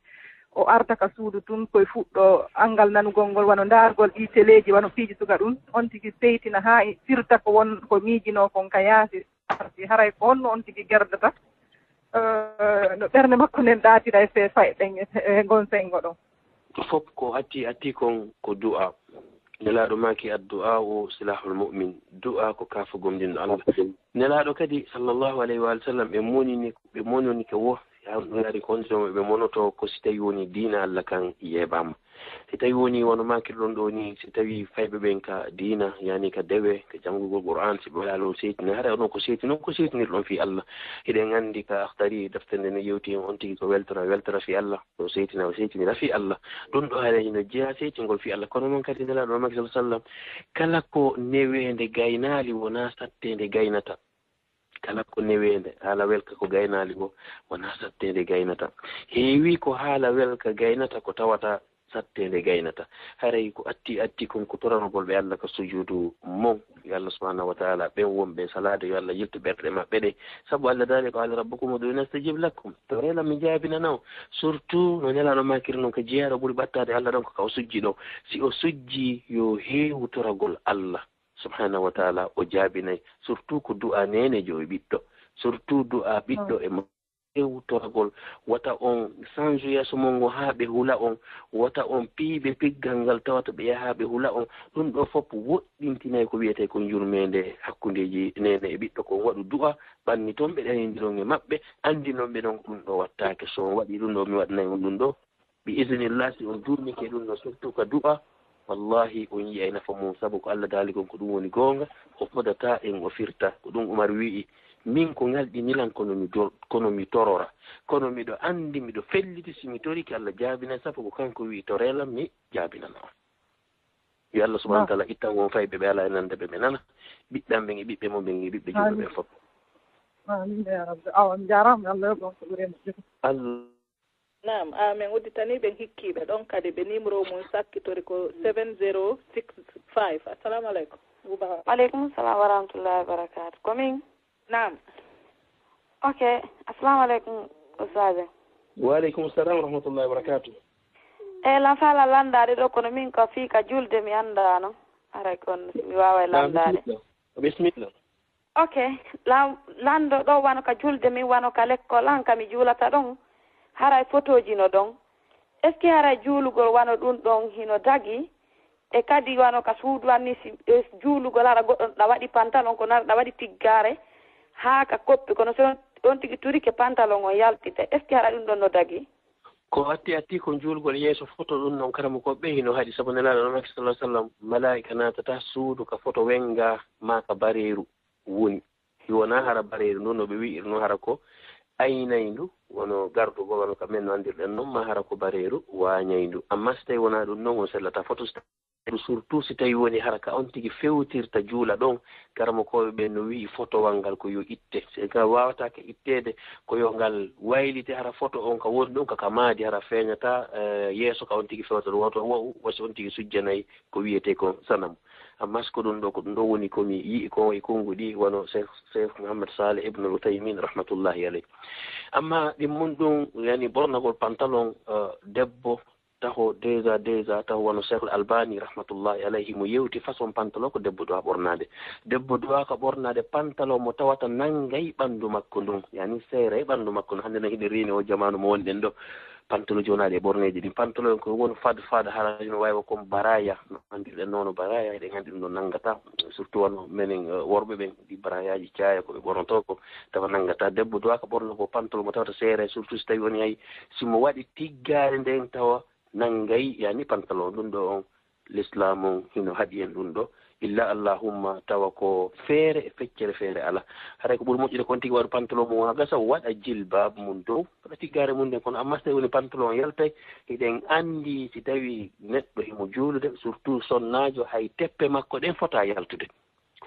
o arta ka suudu tun koye fuɗɗo anngal nanugol ngol wano ndaargol ɗi teleeji wano piiji suga ɗum, on tigi seytina haa firta ko won ko miijinoo kon ka yaasi. Arti haray ko honno on tigi gerdata no ɓernde makko nden ɗaatira e fee fay ɗen e ngon senngo ɗon? Fop ko atti atti kon ko du'a. Nelaaɗo maaki, addu'a o silahul mu'min, du'a ko kaafa gomɗinɗo Allah. Nelaaɗo kadi sallallahu alayhi wa sallam ɓe monini ɓe mononi ko wo yaari ko honto ɓe monoto ko si tawi woni diina Allah kan yeebaama. Si tawi woni wano makirɗon ɗo ni, si tawi fayɓe ɓen ka diina, yani ka dewe, ka janngugol Qur'an, si ɓe waɗa ɗon seytini, hara onon ko seytini, on ko seytinirɗon fii Allah. Hiɗen anndi ka Akhdari, defte nde no yewti on tigi ko weltora, weltora fii Allah, o seytina, o seytinira fii Allah. Ɗum ɗo hara hino jeyaa seytingol fii Allah. Kono noon kadi Nelaaɗo Muhammad sallallahu alaihi wasallam, kala ko neweende gaynaali wonaa satteende gaynata. Kala ko neweende, haala welka ko gaynaali goo, wonaa satteende gaynata. Heewii ko haala welka gaynata ko tawata satteende gaynata. Haray ko atti atti kon ko toranogol ɓe Allah ka sujuudu mon, yo Allah subhanahu wa ta'ala ɓen wonɓe salaade yo Allah yiltu ɓerɗe maɓɓe ɗe. Sabu Allah daali, qaala rabbukum ud'uuni astajib lakum. Toree lan mi jaabinana on. Surtout no Nelaaɗo maakiri non ka jeyaa ɗo ɓuri ɓattaade Allah ɗon ko ka o sujji ɗo. Si o sujji yo heewu toragol Allah subhanahu wa ta'ala o jaabinay, surtout ko du'a neeneejo e ɓiɗɗo, surtout du'a ɓiɗɗo e ma heewu toragol, wata on sanju yeeso mon ngo haa ɓe hula on, wata on piyi ɓe piggal ngal tawata ɓe yaha ɓe hula on. Ɗum ɗo fof woɗɗintinay ko wiyetee kon yurmeende hakkundeeji neene e ɓiɗɗo kon. Waɗu du'a, ɓanniton ɓe, ɗanindiron e maɓɓe, anndinɗon ɓe non ko ɗum ɗo wattaake, so on waɗii ɗum ɗo mi waɗanay on ɗum ɗo. Bi iznillah, si on duumike ɗum no surtout ka du'a, wallahi on yi'ay nafa mum, sabu ko Allah daali kon ko ɗum woni goonga, o fodataa en o firta. Ko ɗum Umar wi'i, min ko ngalɗini lan kono mi dor-, kono mi torora. Kono miɗo anndi, miɗo felliti si mi torike Allah jaabinay, sabu ko kanko wi'i toree lan mi jaabinana on. Yo Allah subhanahu wa ta'ala ittan won fayɓe ɓe alaa e nande ɓe ɓe nana, ɓiɓɓe am ɓen e ɓiɓɓe mon ɓen e ɓiɓɓe julɓe ɓen fof. Amin ya rabbi. Awa, on jaaraama, Allah yoɓ on ko ɓuri e moƴƴude. Allah Naam, amin. Udditanii ɓen hikkiiɓe ɗon kadi ɓe nimro mum sakkitori ko seven zero six five. Assalamu aleykum. Wa aleykum salam wa rahmatullahi wa barakatuh. Ko min? Naam. Ok. Assalamu aleykum, Ustaz. Wa aleykum salam wa rahmatullahi wa barakatuh. E lan fala landaade ɗo, kono min ko fii ka julde mi anndaano. Haray kon mi waaway landaade. Bisimilla. Bisimilla. Ok, lan-, lanndo ɗo wano ka julde min, wano ka lekkol an ka mi juulata ɗon. Haray fotooji no ɗon. Est-ce que haray juulugol wano ɗun ɗon hino dagi? E kadi wano ka suudu an ni, si, e juulugol hara goɗɗo ɗa waɗi pantalon, kono hara ɗa waɗi tiggaare haa ka koppi, kono si on, on tigi turike pantalon on yaltita. Est-ce que hara ɗun ɗon no dagi? Ko atti atti ko juulgol yeeso foto ɗun non, karamokooɓe ɓe hino haɗi, sabu Nelaaɗo on sallallahu alaihi wasallam, malaa'ika naatata suudu ka foto wenga maa ka bareeru woni. Si wonaa hara bareeru ndun no ɓe wi'irno hara ko aynayndu, wono gardugol, wano ka men no anndirɗen non, maa hara ko bareeru waaɲayndu. Amma si tawi wonaa ɗun non, on sellata foto. Si tawi, surtout si tawi woni hara ka on tigi fewtirta juula ɗon, karamokooɓe ɓen no wi'i fotowal ngal ko yo itte. Si ka waawata ka itteede, ko yo ngal waylite hara foto on ka woni ɗon, ka, ka maadi hara feeɲata, eh, yeeso ka on tigi fewta ɗon, wato wa'u, wasi on tigi sujjanay ko wi'etee kon sanamu. Amma si ko ɗun ɗoo, ko ɗun ɗoo woni ko mi yi'i kon e konnguɗi, wano Cheikh, Cheikh Muhammad Saleh ibn Uthaymin rahmatullahi alayh. Amma ɗin mun ɗun, yani, ɓornagol pantalon, eh, debbo, taho déjà, déjà, taho wano Cheikh Al Albani rahmatullahi alayhi, mo yewti façon pantalon ko debbo duwa ɓornaade. Debbo duwa ka ɓornaade pantalon mo tawata nangay ɓandu makko ndun, yani seeray ɓandu makko ndun. Hannde no hiɗen reeni oo jamaanu mo wonɗen ɗoo, pantalon jonaade e ɓorneeji ɗin. Pantalon ko won fad fad, hara no wayi wa kon baraya, no anndirɗen noon baraya, eɗen anndi ɗun no nangata, surtout wano menen, eh, worɓe ɓen, ɗi barayaaji caaya ko ɓe ɓornotoo ko, tawa nangata. Debbo duwa ka ɓornagol pantalon mo tawata seeray, surtout si tawi woni hay si mo waɗi tiggaare nden tawa nangay, yani, pantalon ɗun ɗoo on. Lislaam on hino haɗi en ɗun ɗoo. Illa allahumma tawa ko feere e feccere feere alaa. Haray ko ɓuri moƴƴude kon tigi waɗu pantalon mum haa gasa, waɗa jilbaab mum dow, waɗa tiggaare mum nden. Kono amma so tawi woni pantalon yaltay, hiɗen anndi si tawi neɗɗo himo juulude, surtout sonnaajo, hay teppe makko ɗen fota yaltude.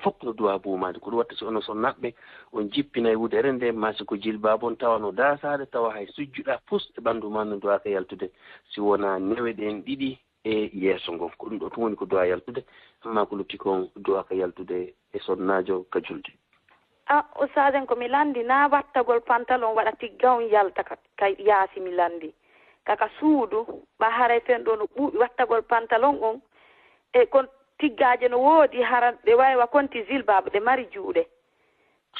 Fof no duwa buumaade. Ko ɗum watta si onon sonnaaɓe on jippinay wudere nde, maa si ko jilbaab on tawa no daasaade, tawa hay sujjuɗaa pus e ɓanndu maa no duwaaka yaltude, si wonaa newe ɗen ɗiɗi e yeeso ngon. Ko ɗum ɗoo tun woni ko duwaa yaltude, ammaa ko lutti kon duwaaka yaltude e sonnaajo ka julde. A, ustaaden, ko mi lanndi, naa wattagol pantalon waɗa tigga on yalta ka, ka yaasi mi lanndi. Ka, ka suudu, ɓa haray fen ɗoo no ɓuuɓi wattagol pantalon on, e kon tiggaaje no woodi, hara ɗe waywa konti jilbaab, ɗe mari juuɗe.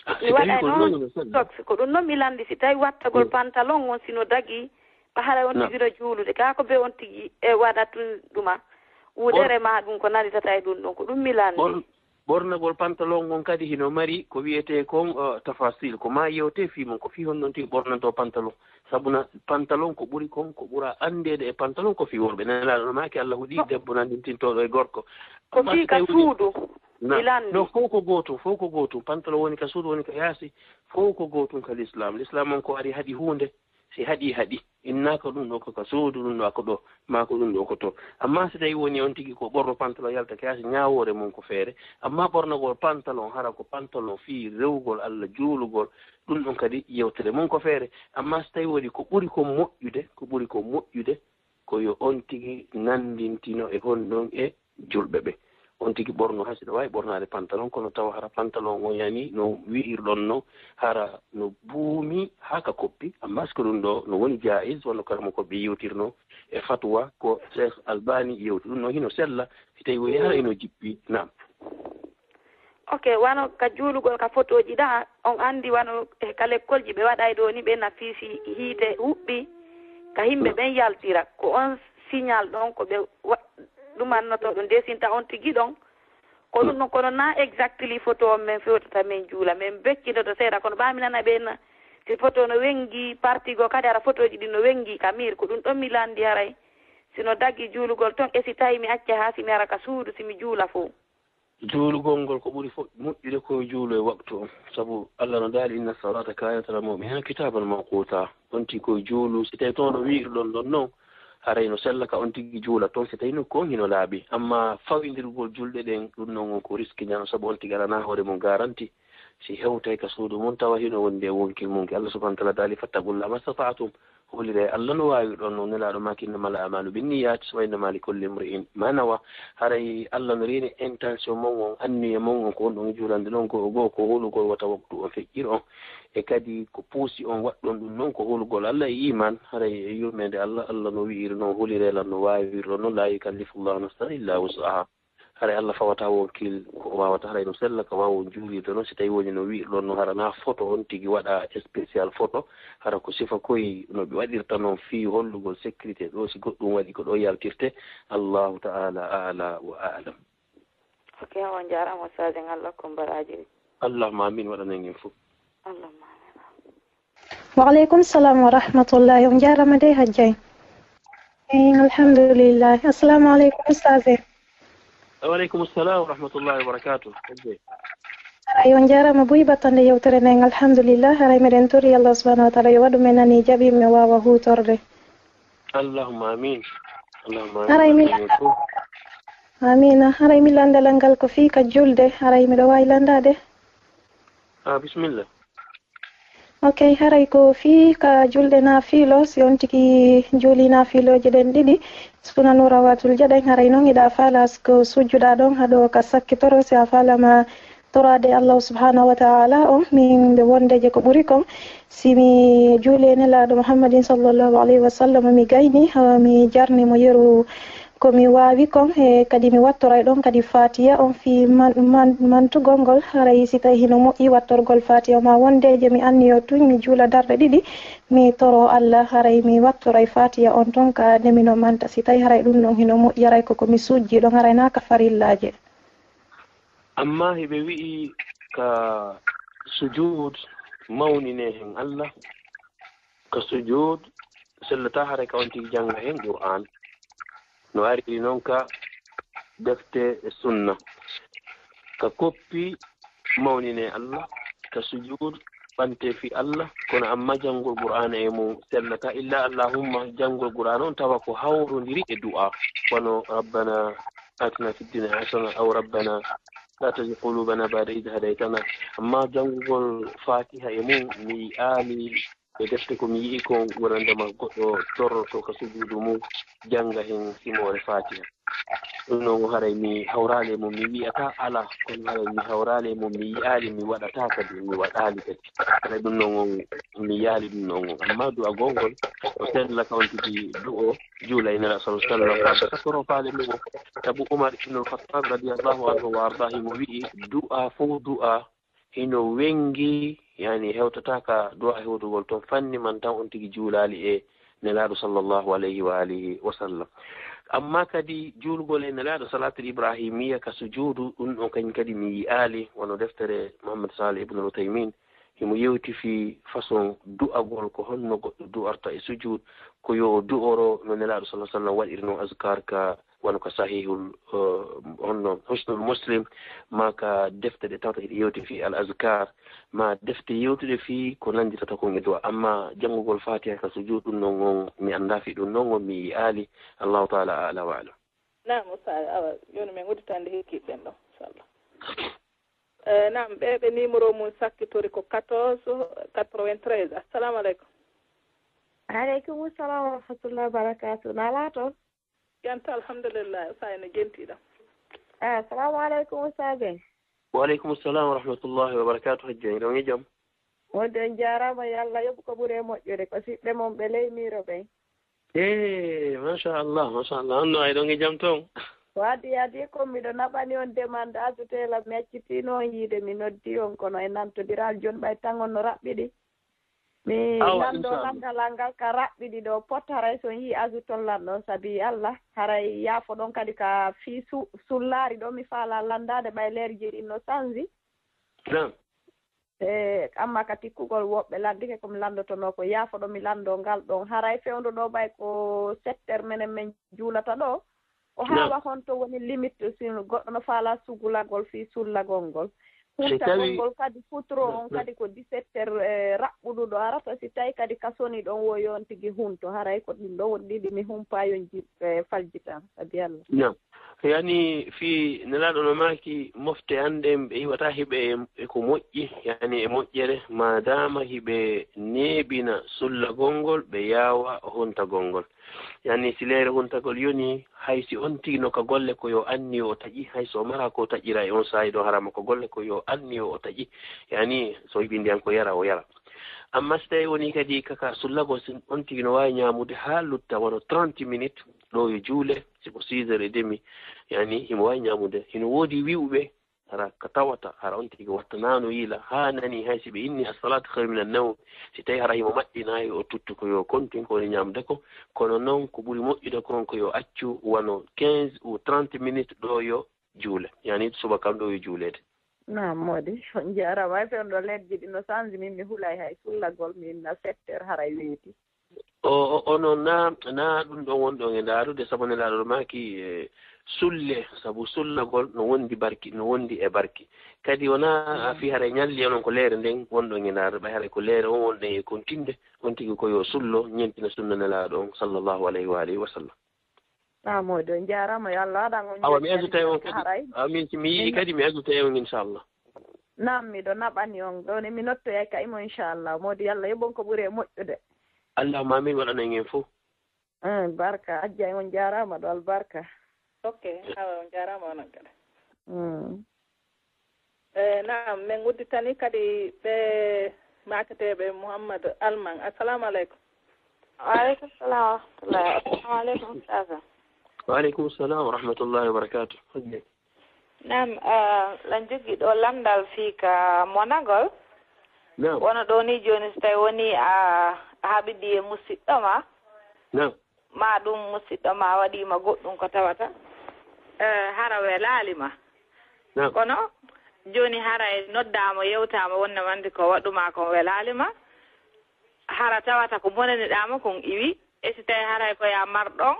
Ah, mi si tawi waɗay ko noon, ɗum woni sonnaajo. Socks, ko ɗum noon mi lanndi, si tawi wattagol Mm. pantalon on si no dagi, ɓa haray on Na. tigi no juulude, kaa ko be on tigi e waɗa tun ɗuma, wudere Ɓor- maa ɗum ko nannditata e ɗum ɗon, ko ɗum mi lanndi. Ɓor-, ɓornagol pantalon on kadi hino mari ko wiyetee kon, uh, tafasil, ko maa yewtee fii mum, ko fii honno tigi ɓornantoo pantalon. Sabu na pantalon ko ɓuri kon, ko ɓura anndeede e pantalon ko fii worɓe. Nelaaɗo no maaki Alla huɗi Ko- debbo nanndintintooɗo e gorko. Ko Amma fii si ka tawi woni suudu. Na. Mi lanndi. No, fof ko gootum, fof ko gootum. Pantalon woni ka suudu, woni ka yaasi, fof ko gootum ka lislaam. Lislaam on ko ari haɗi huunde, si haɗi, haɗi. Inna ko ɗum ɗo ko ka suudu, ɗum ɗo ko ɗo, maa ko ɗum ɗo ko to. Amma si tawi woni on tigi ko ɓorno pantalon yalta ka yaasi, ñaawoore mum ko feere. Amma ɓornagol pantalon, hara ko pantalon fii rewgol Alla, juulugol, ɗum ɗon kadi yewtere mum ko feere. Amma si tawi woni ko ɓuri ko moƴƴude, ko ɓuri ko moƴƴude, ko yo on tigi nanndintino e honɗon e julɓe ɓe. On tigi ɓorno, hay si ɗo waawi ɓornaade pantalon, kono tawa hara pantalon on yani no wi'irɗon no, hara no buumi haa ka koppi. Amma si ko ɗum ɗo no woni jaiz, wano karamokooɓe yewtirno e fatwa ko Cheikh Albani yewti. Ɗum no hino sella, si tawi woni hara hino jippi. Naam. Ok, wano ka juulugol ka fotooji ɗa, on anndi wano, eh, ka lekkolji ɓe waɗay ɗo ni, ɓe na fiisi hiite huɓɓi, ka yimɓe Mm. ɓen yaltira. Ko on signal ɗon ko ɓe wa-, ɗumannoto ɗum, desinta on tigi ɗon. Ko ɗum Mm. ɗon, kono na exactly foto on men fewtata men juula, men beccitoto seeɗa, kono ɓa mi nana ɓe na, si foto no wengi, parti go kadi hara fotooji ɗin no wengi ka miir, ko ɗum ɗon mi lanndi haray. Si no dagi juulugol ton, e si tawi mi acca haa si mi ara ka suudu, si mi juula fow. Juulugol ngol ko ɓuri fof moƴƴude ko juulu e waktu on. Sabu Allah no daali, "Inna salata kanat alal mu'minina kitaban mawquta." On tigi ko juulu, si tawi toon no wi'irɗon ɗon non, haray no sella ka on tigi juula toon, si tawi nokku on hino laaɓi. Amma fawindirgol julɗe ɗen, ɗum non on ko riski ñaano, sabu on tigi alanaa hoore mum garanti. Si hewtay ka suudu mum, tawa hino wondi e wonkil mum, ki Allah subhanahu wa ta'ala daali, "Fattaqullaha mastata'tum." Holire Allah no waawirɗon non. Nelaaɗo maaki: "Innamal a'maalu binniyat, wa innama likulli imri'in ma nawa." Haray Allah no reeni intention mon on, anniya mon on, ko on ɗon juulande ɗon ko goo, ko holugol wata waktu on feƴƴir on. E kadi ko puusi on waɗɗon ɗum non ko holugol Allah e iman. Haray e yurmeende Allah, Allah no wi'iri non, holire lan no waawirɗon non, "La yukallifullahu nafsan illa wus'aha." Haray Allah fawata wonkil ko o waawata, haray no sella ka waawon juulirde non. Si tawi woni no wi'irɗon no, hara na foto on tigi waɗa spécial foto, hara ko sifa koy no ɓe waɗirta non fii hollugol sécurité, ɗo si goɗɗum waɗi ko ɗo yaltirte. Allahu ta'ala a'la wa a'lam. Ok, on jaaraama Ustaaz en, Allah ko baraaji. Allahumma amin, waɗanen en fof. Allahumma amin. Wa aleykum salam wa rahmatullahi. On jaaraama dey hajjay. Eyi, alhamdulillahi. Assalamu aleykum ustaaz en. Wa aleykum salam wa rahmatullahi wa barakatuh. Hajjay. Haray on jaaraama buy battande yewtere nden, alhamdulillah. Haray meɗen tori Allah subhanahu wa ta'ala yo waɗu men nani jaɓi men waawa huutorde. Allahumma amin. Allahumma amin. Haray mi Amin. Amina. Haray mi landalal ngal ko fii ka julde. Haray miɗo waawi landaade. Ah, bismillah. Ok, haray ko fii ka julde naafilo, si on tigi juuli naafilooje ɗen ɗiɗi, sunanu rawatibje ɗen, haray non hiɗa faala ko sujjuɗa ɗon, haɗo ka sakkitoro, si a faalaama toraade Allah subhanahu wa ta'ala on, min ɓe wonde je ko ɓuri kon, si mi juuli e Nelaaɗo Muhammadin sallallahu alayhi wa sallam, mi gayni, hawa mi jarni mo yeru ko mi waawi kon, e kadi mi wattoray ɗon kadi Faatiya on fii man-, man-, mantugol ngol, haray si tawi hino moƴƴi wattorgol Faatiya, ma wonde je mi anniyo tun mi juula darɗe ɗiɗi, mi toro Allah, haray mi wattoray Faatiya on ton ka nde mino manta, si tawi haray ɗum non hino moƴƴi, haray ko ko mi sujji ɗon, haray na ka farillaaje. Amma hiɓe wi'i ka sujuud mawnine hen Allah, ka sujuud sellata haray ka on tigi jannga hen Qur'an. No ariri non ka defte e sunna. Ka koppi mawnine Allah, ka sujuud ɓante fi Allah, kono amma janngol Qur'aana e mum sellata, illa Allahumma janngol Qur'aana on tawa ko hawrondiri e du'a, wano "Rabbana atina fid dunya hasana" aw "Rabbana la tuzigh qulubana ba'da idh hadaytana." Amma janngugol Fatiha e mum, mi yi'aali e defte ko mi yi'i kon wonandema goɗɗo torroto ka sujuudu mum, jannga hen simoore Fatiha. Ɗum noon haray mi hawraali e mum, mi wi'ataa alaa, kono haray mi hawraali e mum, mi yi'aali, mi waɗataa kadi, mi waɗaali kadi. Haray ɗum noon on, mi yi'aali ɗum noon on. Amma du'agol ngol, o sella ka on tigi du'o, juula e Nelaaɗo sallallahu alaihi wasallam, haa sakoro faale mum o. Sabu Umar ibn al-Khattab radiyallahu anhu wa ardaah himo wi'i, du'a fof du'a hino wenngi, yani hewtataa ka du'a hewtugol toon fanni man tan on tigi juulaali e Nelaaɗo sallallahu alayhi wa alihi wa sallam. Amma kadi juulgol e Nelaaɗo salaatul ibrahimiyya ka sujuudu, ɗum ɗon kañum kadi mi yi'aali, wano deftere Muhammad Salih ibn Uthaymin, himo yewti fii façon du'agol, ko honno goɗɗo du'orta e sujuud, ko yo o du'oro no Nelaaɗo sallallahu alaihi wa sallam waɗiri non azkar ka wano ka Sahihul, eh, honno Husnul Muslim, ma ka defte ɗe tawata hiɗe yewti fii al azkar, ma defte yewtuɗe fii ko nannditata kon e du'a. Amma janngugol Fatiha ka sujuud, ɗum non on mi anndaa fii ɗum non on mi yi'aali. Allahu ta'ala a'la wa a'lam. Naam, Ustaaz, awa, jooni min udditande hikkiiɗe ɗen ɗo, inchallah. Eh, naam, ɓe, ɓe numéro mum sakkitori ko quatorze quatre-vingt-treize. Assalamu aleykum. Aleykum salam wa rahmatullahi wa barakatuh. Na laato? Janta, alhamdulillah, Ustaaz ene jenti ɗo. Ah, assalamu aleykum, Ustaaz en. Wa aleykum salam wa rahmatullahi wa barakatuh, Hajja, hiɗon e jam? Wonde on jaaraama, yo Allah yoɓu ko ɓuri e moƴƴude. Ko siɓɓe mon ɓe ley miiro ɓen. Eh, machallah, machallah. Honno, hiɗon e jam toon? Waadi, adi ko miɗo naɓani on demande azuteela, mi accitiino on yiide, mi noddi on, kono e nantondiral jooni ɓay tan on no raɓɓiɗi. Mi Awa, lanndo inchallah. Lanndalal ngal ka raɓɓiɗi ɗo, pot haray so on yii azuton lan ɗon, sabi Allah, haray yaafoɗon kadi ka fii su-, sullaari ɗo, mi faalaa lanndaade ɓay leerji ɗin no sanji. Naam. E, amma ka tikkugol woɓɓe lanndike ko mi lanndotonoo ko, yaafoɗon mi lanndoo ngal ɗon. Haray fewndo ɗo ɓay ko sept heures menen men juulata ɗo. O Naam. Haawa honto woni limite si goɗɗo no faalaa sugulagol fii sullagol ngol. Huntagol ngol kadi futuro on kadi ko dix-sept heures, eh, raɓɓuɗuɗo arata, si tawi kadi ka soni ɗon wo yon tigi hunto, haray ko ɗum ɗo woɗɗi ɗi mi humpa yon jiɓɓe faljitan, sabi Allah. Naam. Yani fii Nelaaɗo no maaki, mofte an ɗen ɓe iwata hiɓe e, e ko moƴƴi, yani e moƴƴere, maadaama hiɓe neeɓina sullagol ngol, ɓe yaawa huntagol ngol. Yani si leere huntagol yoni, hay si on tigi no ka golle ko yo anniyo o taƴi, hay so o mara ko taƴira e on saa'i ɗo harama ko golle ko yo anniyo o taƴi. Yani so yiɓi ndiyan ko yara o yara. Amma si tawi woni kadi kaka sullagol, si on tigi no waawi ñaamude haa lutta wano trente minutes, ɗo yo juule, si ko six heures et demi, yani himo waawi ñaamude. Hino woodi wi'uɓe, hara ka tawata, hara on tigi wattanaano yiila, haa nani hay si ɓe inni as-salatu khairu minan nawm, si tawi hara himo maɗɗinaayi o tuttu ko yo kontin ko woni ñaamde ko, kono noon ko ɓuri moƴƴude kon ko yo accu wano quinze ou trente minutes ɗo yo juule, yani subaka on ɗo yo juuleede. Naam, moodi, on njaaraama. Hay so on ɗo leɗɗe ɗi no sanji, min mi hulay hay sullagol, min na sept heures haray weeti. O, o, ono na, na ɗum ɗon wonɗon e ndaarude, sabu Nelaaɗo maaki, e, sulle, sabu sullagol no wondi barki, no wondi e barki. Kadi wona a fii haray ñalli onon ko leere nden wonɗon e ndaarude, ɓay haray ko leere on wonɗon e kontinde, on tigi ko yo sullo, ñentina sunna Nelaaɗo on, sallallahu alayhi wa alihi wa sallam. Ah, moodi, on njaaraama, yo Allah waɗan on. Awa, mi ñakkere ajouté on kadi. Haray. Amin, si mi yiɗi kadi, mi ajouté on, inchallah. Naam, miɗo naɓani on. Ɗo ne mi nottoyay ka imo, inchallah. Moodi, yo Allah yoɓon ko ɓuri e moƴƴude. Allahumma amin, waɗanen en fof. Mm, barka, Ajja, on njaaraama ɗo, albarka. Ok, awa, on njaaraama onon kadi. Mm. Eh, naam, min udditani kadi ɓe maaketeeɓe Muhammad Alman. Assalamu aleykum. Wa aleykum salam wa rahmatullah. Assalamu aleykum, Ustaza. Wa aleykum salam wa rahmatullahi wa barakatuh. Naam, ah, lan joggi ɗo lamndal fii ka monagol. Naam. Wano ɗo ni jooni, so tawi woni a, a haɓidi e musiɗɗo ma. Naam. Ma ɗum musiɗɗo ma waɗiima goɗɗum ko tawata, eh, hara welaali ma. Naam. Kono jooni haray noddaama, yewtaama, wonde mande ko waɗumaa kon welaali ma. Hara tawata ko bonaniɗaa mo kon iwi. E si tawi haray ko yaa mar ɗon,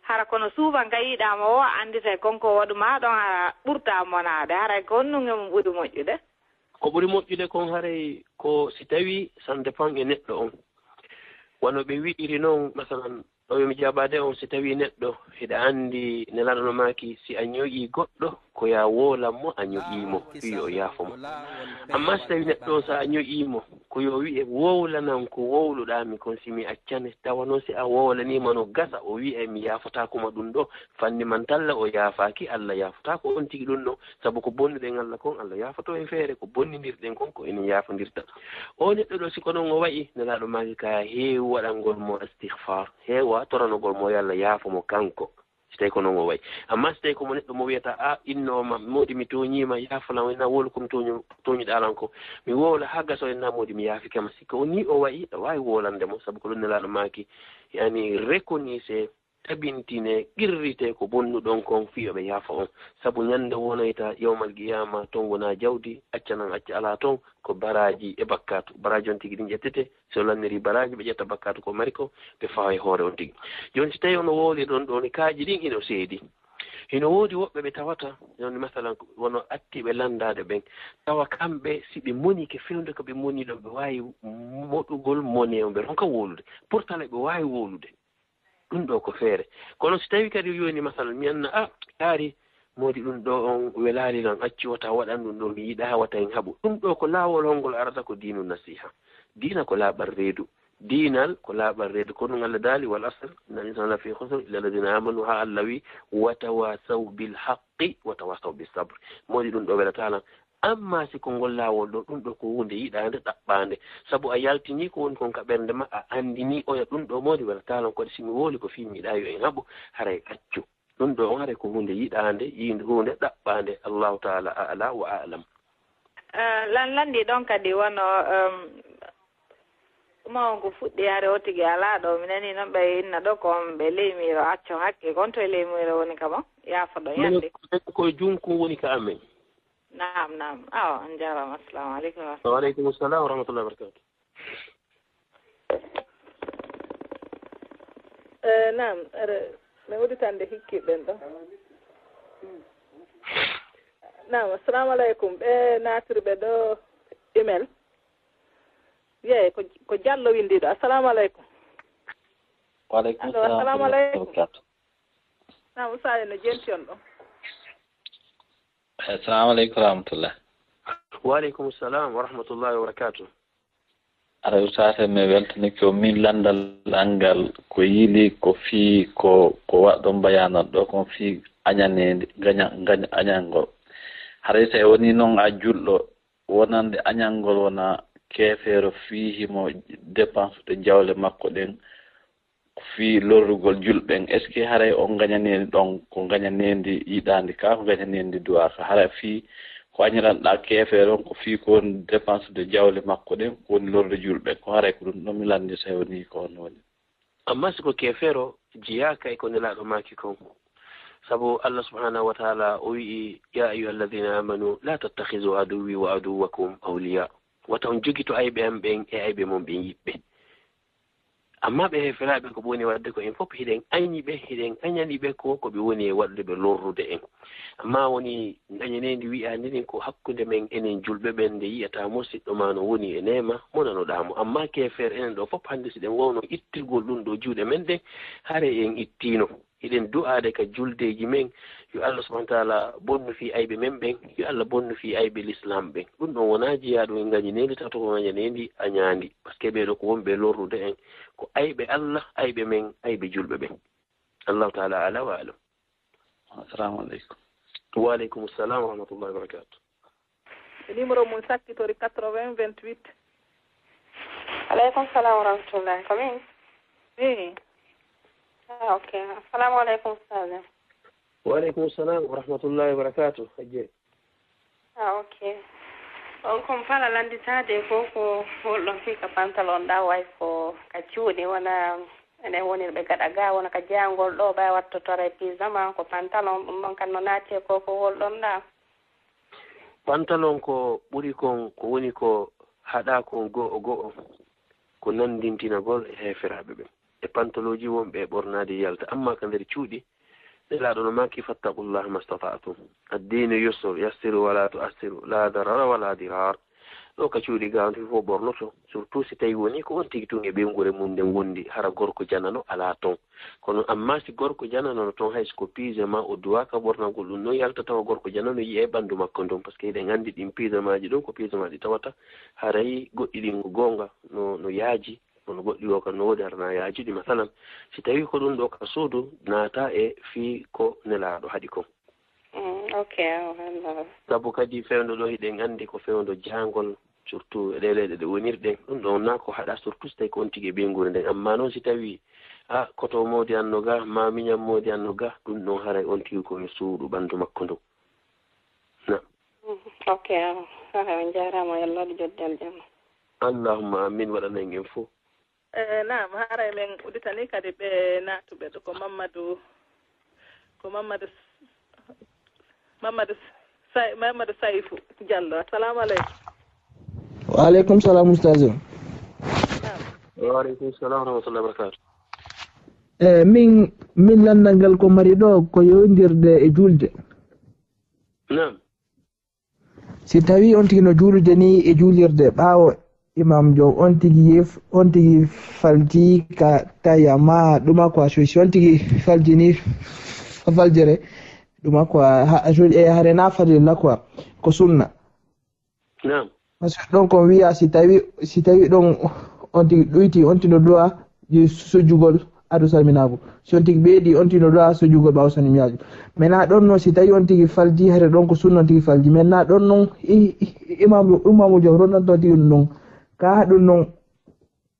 hara kono suuban ka yiɗaa mo o, a annditay kon ko waɗumaa ɗon, hara ɓurtaa monaade. Haray ko honɗum e mum ɓuri moƴƴude? Ko ɓuri moƴƴude kon haray ko si tawi ça dépend e neɗɗo on. Wano ɓe wi'iri non, masalan, ɗo yo mi jaabaade on, si tawi neɗɗo, hiɗa anndi Nelaaɗo no maaki, si a ñoƴii goɗɗo, ko yaa woolan mo a ñoƴii mo, fii yo o yaafo ma. Amma si tawi neɗɗo on, so a ñoƴii mo, ko yo wi'e, wowlanan ko wowluɗaa mi kon, si mi accane. Tawa non si a wowlanii ma no gasa, o wi'ay, mi yaafotaako ma ɗum ɗo, fanni man talla o yaafaaki, Allah yaafotaako on tigi ɗum ɗo, sabu ko bonnuɗen Allah kon, Allah yaafoto en feere, ko bonnindirɗen kon, ko enen yaafondirta. O neɗɗo ɗo, si ko non o wa'i, Nelaaɗo maaki ka heewu waɗangol mo istighfar, heewa toranogol mo yo Allah yaafo mo kanko, si tawi ko non o wa'i. Amma si tawi ko mo neɗɗo mo wiyata, a, inno ma, moodi mi tooñiima, yaafolan, inna wowlu ko mi tooñu-, tooñuɗaa lan ko, mi wowla haa gasa, inna moodi mi yaafike ma. Si ko ni o wa'i, ɗa waawi wowlande mo, sabu ko ɗum Nelaaɗo maaki, yani, reconnaissez, tabintine, qirrite ko bonnuɗon kon fii yo ɓe yaafa on. Sabu ñande wonoyta yawmal qiyaama, tongu na jawdi, acca nan acca alaa ton, ko baraaji e bakkaatu. Baraaji on tigi ɗin ƴettete, si o lanniri baraaji, ɓe ƴetta bakkaatu ko mari ko, ɓe fawa e hoore on tigi. Jooni si tawi ono wowli ɗon ɗon, kaaji ɗin hino seedi. Hino woodi woɓɓe ɓe tawata, jooni masalan, wono attiiɓe lanndaade ɓen, tawa kamɓe si ɓe monike fewndo ko ɓe moni ɗon, ɓe waawi moɗugol mone on, ɓe ronka wowlude. Pourtant ɓe waawi wowlude. Ɗum ɗo ko feere. Kono si tawi kadi o yoni, masalan, mi anna, a, kaari, moodi ɗum ɗo on welaali lan, accu wata waɗan ɗum ɗo, mi yiɗaa wata en haɓu. Ɗum ɗo ko laawol hongol arata? Ko diinu nasiha. Diina ko laaɓal reedu. Diinal ko laaɓal reedu. Ko ɗum Allah daali, "Wal asr, innal insana lafi khusr, illa alladhina amanu," haa Allah wi, "Wa tawasaw bil haqqi, wa tawasaw bis sabr." Moodi ɗum ɗo welataa lan. Amma si ko ngol laawol ɗo, ɗum ɗo ko huunde yiɗaande, ɗaɓɓaande. Sabu a yaltinii ko woni kon ka ɓernde ma, a anndinii oya ɗum ɗo moodi welataa lan, kono si mi wowli ko fii mi yiɗaa yo en haɓu, haray accu. Ɗum ɗo on haray ko huunde yiɗaande, yiinde huunde ɗaɓɓaande. Allahu taala a'la wa a'lam. Eh, lan-, lanndii ɗon kadi wano, em, ɗuma on ko fuɗɗi hare o tigi alaa ɗo. Mi nanii non ɓe inna ɗo ko on ɓe leymiiro accon hakke. Kon to e leymiiro woni ka mon? Yaafo ɗo yande. Ko junku woni ka amen. Naam, naam. Awa, on njaaraama. Assalamu aleykum wa rahmatullahi. Wa aleykum assalam wa rahmatullahi wa barakatuh. Eh, naam, aɗa, mi udditande hikkiiɓe ɓen ɗo. Naam, assalamu aleykum. Ɓe naatiri ɓe ɗo email. Yee, ko, ko Jallo winndi ɗo. Assalamu aleykum. Waaleykum salam. Assalamu aleykum. Naam, Usaali no jenti on ɗo. Assalamu aleykum wa rahmatullah. Waaleykum salam wa rahmatullahi wa barakatuh. Ara usase mi weltanike o min lanndal angal ko yili ko fii ko ko waɗɗon bayanat ɗo kon fii añaneende gaña gaña añangol. Haray so woni noon a julɗo wonande añangol wona keefeero fii himo dépensude jawle makko ɗen fii lorrugol julɓe ɓen, est ce que haray on gañaneendi ɗon ko gañaneendi yiɗaandi ka, ko gañaneendi duwaa ka? Haray fii ko añiranɗaa keefeero on ko fii ko woni dépense de jawle makko ɗen ko woni lorrude julɓe ɓen, ko haray ko ɗum ɗon mi lanndi so wonii ko on woni. Amma si ko keefeero jiyaaka e ko Nelaaɗo maaki kon, sabu Allah subhanahu wa taala o wi'i, ya ayuha alladina amanu la tattakhidhu aduwwi wa aduwwakum awliya, wata on jogito ayɓe am ɓen e ayɓe mon ɓen yiɓɓe. Amma ɓe heeferaaɓe ko ɓe woni waɗde ko en fof hiɗen añi ɓe, hiɗen añani ɓe ko ko ɓe woni e waɗde ɓe lorrude en. Amma woni añaneendi wiyaandi ndin ko hakkunde men enen julɓe ɓen nde yiyata musiɗɗo ma no woni e neema mo nanoɗaa mo. Amma keefeer enen ɗo fof hannde si ɗen wawno ittirgol ɗum ɗo juuɗe men ɗen, hare en ittiino. Hiɗen du'aade ka juldeeji men, yo Allah subhanahu wa taala bonnu fii ayɓe men ɓen, yo Allah bonnu fii ayɓe lislaam ɓen. Ɗum ɗon wonaa jiyaaɗo e ngañi neendi tawata ko ngaña neendi añaandi. Parce que ɓee ɗoo ko wonɓe lorrude en, ko ayɓe Allah, ayɓe men, ayɓe julɓe ɓen. Allahu taala ala wa alam. Assalamu aleykum. Wa aleykum salam wa rahmatullahi wa barakatuh. E numéro mum sakkitori quatre-vingts vingt-huit. Aleykum salam wa rahmatullahi. Ko min? Eyi. Ah, ok. Assalamu aleykum, ustaz. Wa aleykum salam wa rahmatullahi wa barakatuh. Hajje. Ah, ok. On kon fala landitaade ko ko holɗon fii ka pantalon ɗa way ko ka cuuɗi wona enen wonirɓe gaɗa ga wona ka jeyangol ɗo ɓay wattotore pyjama ko pantalon ɗum ɗon kan no naati e ko ko holɗon ɗa. Pantalon ko ɓuri kon ko woni ko haɗa kon go'o go'o ko nandintinagol e heeferaaɓe ɓen e pantolooji wonɓe e ɓornaade yalta amma ka nder cuuɗi. Nelaaɗo no maaki fattaqullaha mastata'tum. Addiinu yusr yassiru wala tu'assiru la darara wala dirar. Ɗo ka cuuɗi ga on fof ɓornoto surtout si tawi woni ko on tigi tun e ɓeynguure mum nden wondi hara gorko janano alaa ton. Kono amma si gorko janano no ton hay so ko pyjama o duwaka ɓornagol ɗum non yalta tawa gorko janano yiya e ɓandu makko ndun parce que hiɗen andi ɗin pyjamaji ɗon ko pyjamaji tawata haray goɗɗi ɗin ko goonga no no yaaji. Kono goɗɗi o kan no woodi hara na yaajuɗi masalan si tawi ko ɗum ɗo ka suudu naata e fii ko nelaaɗo haɗi kon. Mm, ok. Sabu kadi fewndo ɗo hiɗen anndi ko fewndo jaangol surtout e ɗee leyɗe ɗe wonirɗen ɗum ɗon na ko haɗa surtout so tawi ko on tigi e ɓeynguure nden amma noon si tawi a koto mawdi an no ga ma miñam mawdi an no ga ɗum ɗon haray on tigi ko e suudu ɓanndu makko ndu. Na. Ok, on jaaraama, yo Allah waɗu joddi aljana. Allahumma amin waɗana en en fof. Eh, naam, haray men udditani kadi ɓe naatuɓe ɗo ko Mamadou, ko Mamadou, Mamadou Say, Mamadou Sayfou Diallo. Assalamu aleykum. Wa aleykum salam, ustaz. Naam. Wa aleykum salam wa rahmatullahi wa barakatuh. Eh, min, min lanndal ngal ko mari ɗo ko yowdirde e juulde. Naam. Si tawi on tigi no juulude ni e juulirde ɓaawo imam jo on tigi yef on tigi falti ka taya ma ɗuma quoi so si on tigi falti ni faljere ɗuma quoi ha so e hare na falilla quoi ko sunna. Naam. Parce que ɗon kon wiya si tawi si tawi ɗon on tigi ɗuyti on tino duwa sujjugol ado salminago si on tigi ɓeeɗi on tino duwa sujjugol ɓawo salminago. Maintenant ɗon non si tawi on tigi falji hare ɗon ko sunna on tigi falji maintenant ɗon non imamu imamu jo ronɗan ton tigi ɗum non ka ɗum non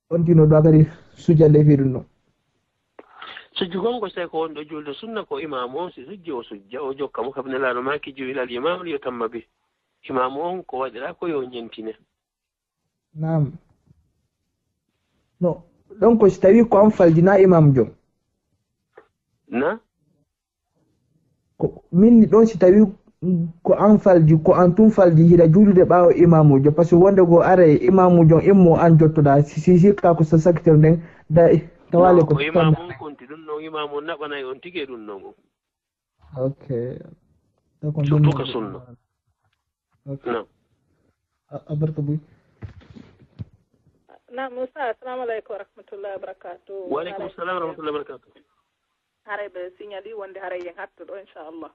on tino duwa kadi sujjande fi ɗum non. Sujjugol ngo sey ko wonɗo julde sunna ko imamu on si sujji o sujja o jokka mo kabi nelaɗo maki jo ilal imamu yo tamma bi. Imamu on ko waɗira ko yo ñentine. Naam. No ɗon ko si tawi ko an faljina imam jom. Na. Ko min ɗon si tawi ko an falji ko an tun falji hiɗa juulude ɓaawo imamujo parce que wonde go ara e imamujo immo an jottoɗa si sikka ko sakitere nden da tawale ko imamu konti ɗum non imamu naɓanay on tigi e ɗum non. Ok. Surtout ko sunna. Ok. Naam. A, a barka buy. Naam, Moussa, assalamu aleykum wa rahmatullahi wa barakatuh. Wa aleykum salam wa rahmatullahi wa barakatuh. Haray ɓe signali wonde haray yen hattu ɗo, inchallah.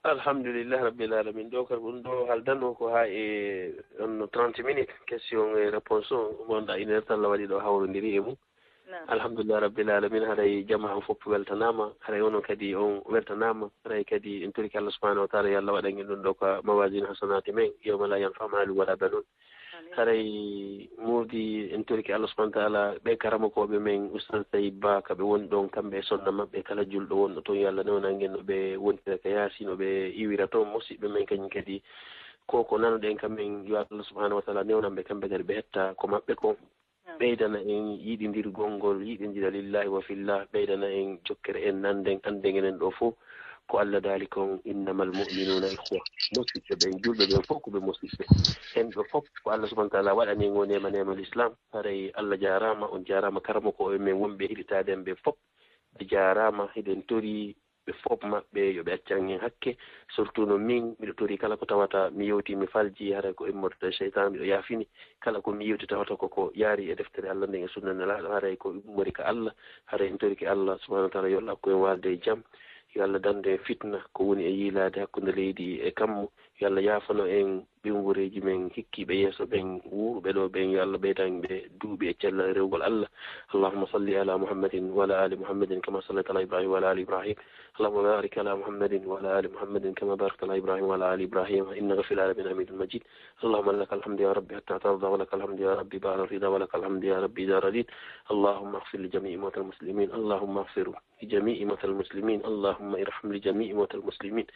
Alhamdulillah rabbil alamin. Ɗo kadi ɗum ɗo haldanno ko ha e on trente minutes, question e réponse o, wonda une heure tan la waɗi ɗo hawrodiri e mum. Naam. Alhamdulillah rabbil alamin, haray jama o fof weltanama, haray onon kadi on weltanama, haray kadi en torike Allah subhanahu wa taala, yo Allah waɗan en ɗum ɗo ka mawazin hasanati men, yawma la yanfa malu wala banun. Amin. Haray moodi en torike Allah subhanahu wa taala, ɓe karamokooɓe men, Oustaz Tayyib Ba, ka ɓe woni ɗon, kamɓe e sonna maɓɓe, kala julɗo wonɗo toon, yo Allah newnan en no ɓe wontira ka yaasi, no ɓe iwira toon, musiɓɓe men kañum kadi, ko ko nanoɗen ka men, yo Allah subhanahu wa taala newnan ɓe kamɓe kadi, ɓe hetta ko maɓɓe ko. Amin. Ɓeydana en yiɗindirgol ngol, yiɗindira lillahi wa fillah, ɓeydana en jokkere en, nanden, anden enen ɗo fof ko Allah daali kon, innamal mu'minuna ikhwa. Musiɓɓe ɓen, julɓe ɓen fof ko ɓe musiɓɓe. En ɗo fof ko Allah subhanahu wa taala waɗani en o neema, neema l'islam. Haray Allah jaaraama, on jaaraama karamokooɓe men wonɓe heɗitaade en ɓe fof. Ɓe jaaraama, hiɗen tori ɓe fof maɓɓe yo ɓe accan en hakke, surtout no min, miɗo tori kala ko tawata mi yewti, mi falji, haray ko immorde seytan, miɗo yaafini. Kala ko mi yewti tawata ko ko yaari e deftere Allah nden e sunna Nelaaɗo, haray ko immori ka Allah, haray en torike Allah subhanahu wa taala yo Allah hokku en waalde e jam, yo Allah dandu en fitna ko woni e yiilaade hakkunde leydi e kammu, yo Allah yaafano en ɓinngureeji men hikkiiɓe yeeso ɓen, wuuruɓe ɗo ɓen, yo Allah ɓeydan ɓe duuɓi e cellal e rewgol Allah. اللهم صل على محمد وعلى آل محمد كما صليت على إبراهيم وعلى آل إبراهيم. اللهم بارك على محمد وعلى آل محمد كما باركت على إبراهيم وعلى آل إبراهيم إنك في العالمين حميد مجيد. اللهم لك الحمد يا رب حتى ترضى، ولك الحمد يا رب بعد الرضا، ولك الحمد يا رب إذا رضيت. اللهم اغفر لجميع موتى المسلمين. اللهم اغفر لجميع موتى المسلمين. اللهم ارحم لجميع موتى المسلمين.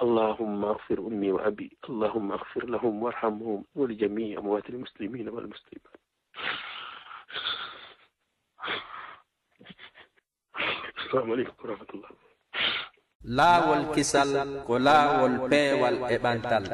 اللهم اغفر أمي وأبي. اللهم اغفر لهم وارحمهم ولجميع أموات المسلمين والمسلمات. Assalamu aleykum wa rahmatullah. Laawol kisal ko laawol peewal e ɓantal.